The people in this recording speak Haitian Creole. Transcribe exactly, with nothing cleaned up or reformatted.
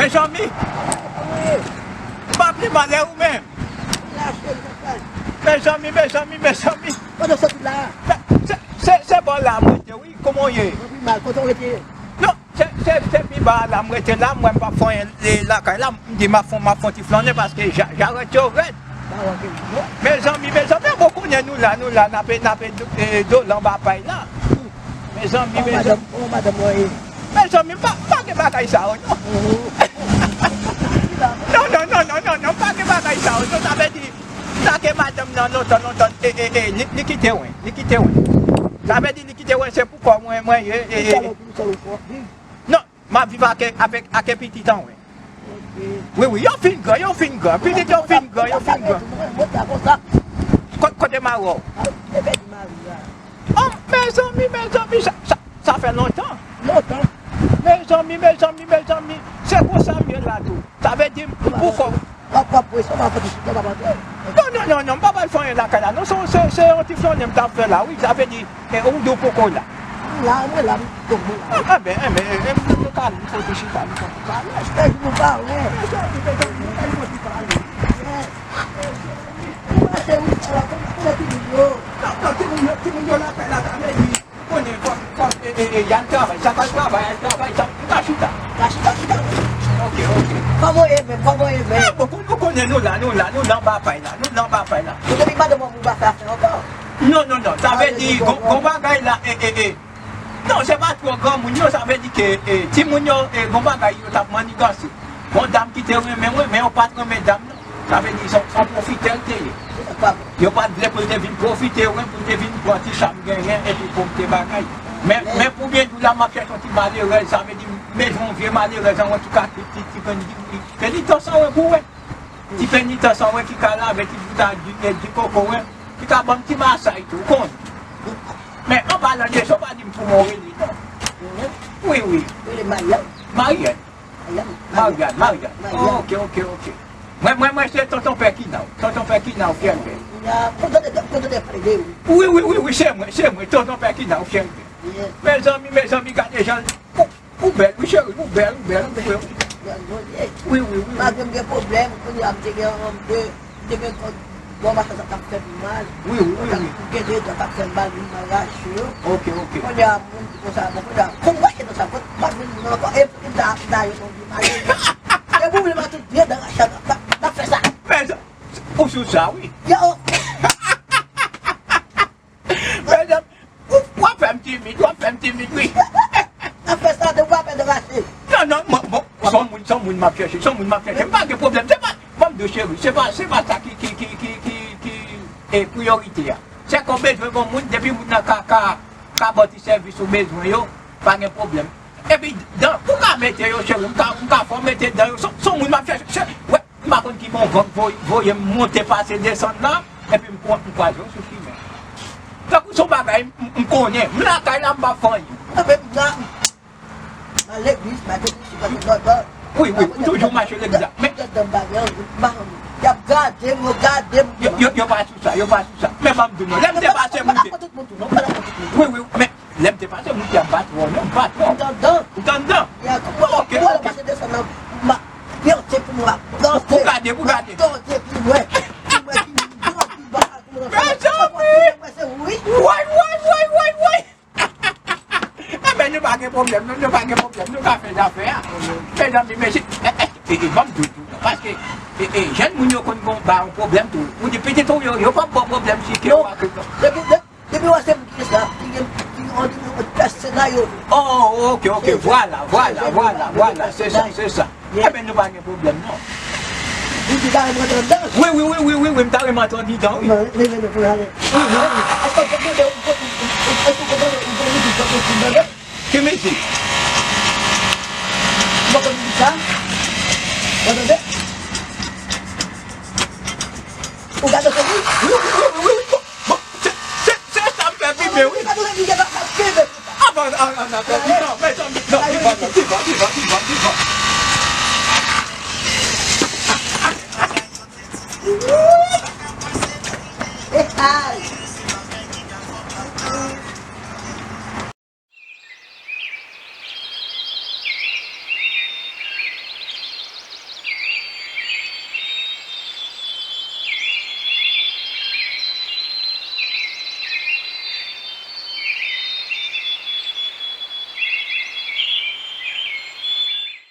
Mezanmi, m pa pi malè ou menm. Mezanmi, mezanmi, mezanmi. Kote w soti la? Se, se, se, se bò la m rete, wi. Kòman w ye? Mwen pi mal. Kote w rete? Non, se, se, se pi ba la m rete la. Mwen, m p ap fè anyen lakay la. M di m ap fè, m ap fè yon ti flannen paske ja-, jarèt yo rèd. Mezanmi, mezanmi, bon, kounye a nou la, nou la, n ap, n ap, e, dole anba pay la. Mezanmi, mezanmi. Mezanmi, m pa, m pa gen bagay sa yo, non. Non, non, non, non, non, non, m pa gen bagay sa yo, non, sa vle di, sa ke madanm nan lontan, lontan, e, e, e, li, li kite mwen, li kite mwen. Sa vle di, li kite mwen, se pou kò mwen, mwen ye, e, e. Non, m ap viv ak, avèk, ak pitit an mwen. Wi, wi, yo fin gran, yo fin gran. Pitit yo fin gran, yo fin gran. Ko-, kote mari w? Oh, mezanmi, mezanmi, sa, sa, sa fè lontan. Lontan. Mezanmi, mezanmi, mezanmi, se konsa m ye la tou. Sa vle di, m pou kò. W ap, w ap pran sa, w ap pran sa, w ap pran sa. Non, non, non, non, m pa pral fè anyen lakay la. Non, se, se, se yon ti flannen m t ap fè la, wi. Sa vle di, e, ou di w poko la. M la, mwen la, m tonbe la. Ah, enben, enben, e, e, nou ka, nou fò ti chita, nou fò ti pale. Mèsi, nou pale. Mèsi, mèsi, mèsi, mèsi, mèsi, mèsi. Ou mache, wi, sa va, kòman, kòman timoun yo? Kòman timoun yo, timoun yo lakay la, sa vle di. Konnen fòk, fòk, e, e, e, y al travay, sa k al travay, al travay, sa, ou ka chita. Ka chita, chita. Ok, ok. Kòman w ye menm, kòman w ye menm? Ah, bon, kon-, ou konnen nou la, nou la, nou la anba pay la, nou la anba pay la. Ou depi madanm ou pa fè afè ankò? Non, non, non, sa vle di, gon, gon bagay la, e, e, e. Non, se pa twò granmoun yo, sa vle di ke, e, timoun yo, e, gon bagay yo t ap maniganse. Gon dam ki te renmen mwen, men yo pa t renmen dam nan. Sa vle di, se yon pwofitè l te ye. Yo pa t vle pou l te vin pwofite, wi, pou l te vin pran ti sa m genyen, epi pou m te bagay. Men, men pou byen di w la, m ap chèche yon ti malerèz, sa vle di, m bezwen yon vye malerèz, an, an tou ka, ti, ti, ti penitans an, wi, pou wè. Ti penitans an, wi, ki ka lave ti bout a di, e, di koko, wi, ki ka ban m ti masaj tou, w konnen. Men, an palan de sa, w pa di m kòman w rele, non. Wi, wi. Rele Marianne. Marianne. Marianne, Marianne. Ok, ok, ok. Mwen, mwen, mwen se Tonton Pè Kina w. Tonton Pè Kina w, Fyèlbè. Wi, wi, wi, wi, se mwen, se mwen, Tonton Pè Kina w, Fyèlbè. Mezanmi, mezanmi, gade jan ou, ou bèl, wi, cheri, ou bèl, ou bèl, ou bèl. Wi, wi, wi. Malgre m gen pwoblèm, kounye a m te gen, m te, m te gen kòd bò machann sa t ap fè m mal. Wi, wi, wi, wi. M gen de dwa t ap fè m mal, m rache yo. Ok, ok. Kounye a, moun di konsa, bon, kounye a, kòm rache nan sa, m pa vin nan ankò, e, e, da, da, yo, E pou mwen, tout vye dan rachad, n ap, n ap fè sa. Men, ou sou sa, wi. Yo. Men, w ap fè m timid, w ap fè m timid, wi. N ap fè sa, de w ap fè de rache. Non, non, mwen, bon, se yon moun, se yon moun m ap chèche, se yon moun m ap chèche. M pa gen pwoblèm, se pa, ban m di w, cheri, se pa, se pa sa ki, ki, ki, e, priyorite a. Se ke w bezwen gon moun, depi moun nan ka, ka, ka ba w ti sèvis ou bezwen yo, pa gen pwoblèm. Epi, dan, ou ka mete yo, cheri, m ka, m ka fè w mete dan yo. Se, se yon moun m ap chèche, chè, wè, m pa konn ki bon van k voy-, voye m monte pase desann la, epi m kwa-, m kwaze w sou chimen. Tankou se yon bagay m, m konnen, m lakay la, m pa fè anyen. Nan legliz, m al legliz, m al legliz, m al legliz. Wi, wi, ou toujou mache legliz la. Men, y ap gade m, yo gade m. Yo, yo, yo pa sou sa, yo pa sou sa. Men ban m di w non, lè m te pase moun te. Wi, wi, men lè m te pase moun te ap bat wò, non, bat wò. Ou t anndan? Ou t anndan? Ok, ok. Pou gade, pou gade. Mezanmi! Woy, woy, woy, woy, woy! Enben, nou pa gen pwoblèm, non, nou pa gen pwoblèm, nou ka fè zafè a. Mezanmi, mesye, e, e, e, e, ban m di w tou, non, paske, e, e, jèn moun yo konn gon ba yon pwoblèm tou. Ou di pitit ou yo, yo p ap ba w pwoblèm si ke w ak. Depi, de-, depi w wè se moun ki gen sa, ki gen, ki gen yon nimewo pèsonèl yo. Oh, ok, ok, vwala, vwala, vwala, vwala, se sa, se sa. Enben, nou pa gen pwoblèm, non. Ou di ta renmen antre anndan? Wi, wi, wi, wi, wi, wi, m ta renmen antre andidan, wi. Non, non, non, non, non, non. Èske w konn tande, ou konn, èske w konn tande, ou konn mizik, ou konn tande? Ki mizik? Ou pa konn mizik sa? Ou tande? Ou gade se li? Wi, wi, wi, wi, wi. Bon, bon, se, se, se sa m fè pi byen, wi. Ou gade se li, gade sa m fè pi byen. Avan, an, an, an, non, mezanmi, non, divan, non, divan, divan, divan, divan.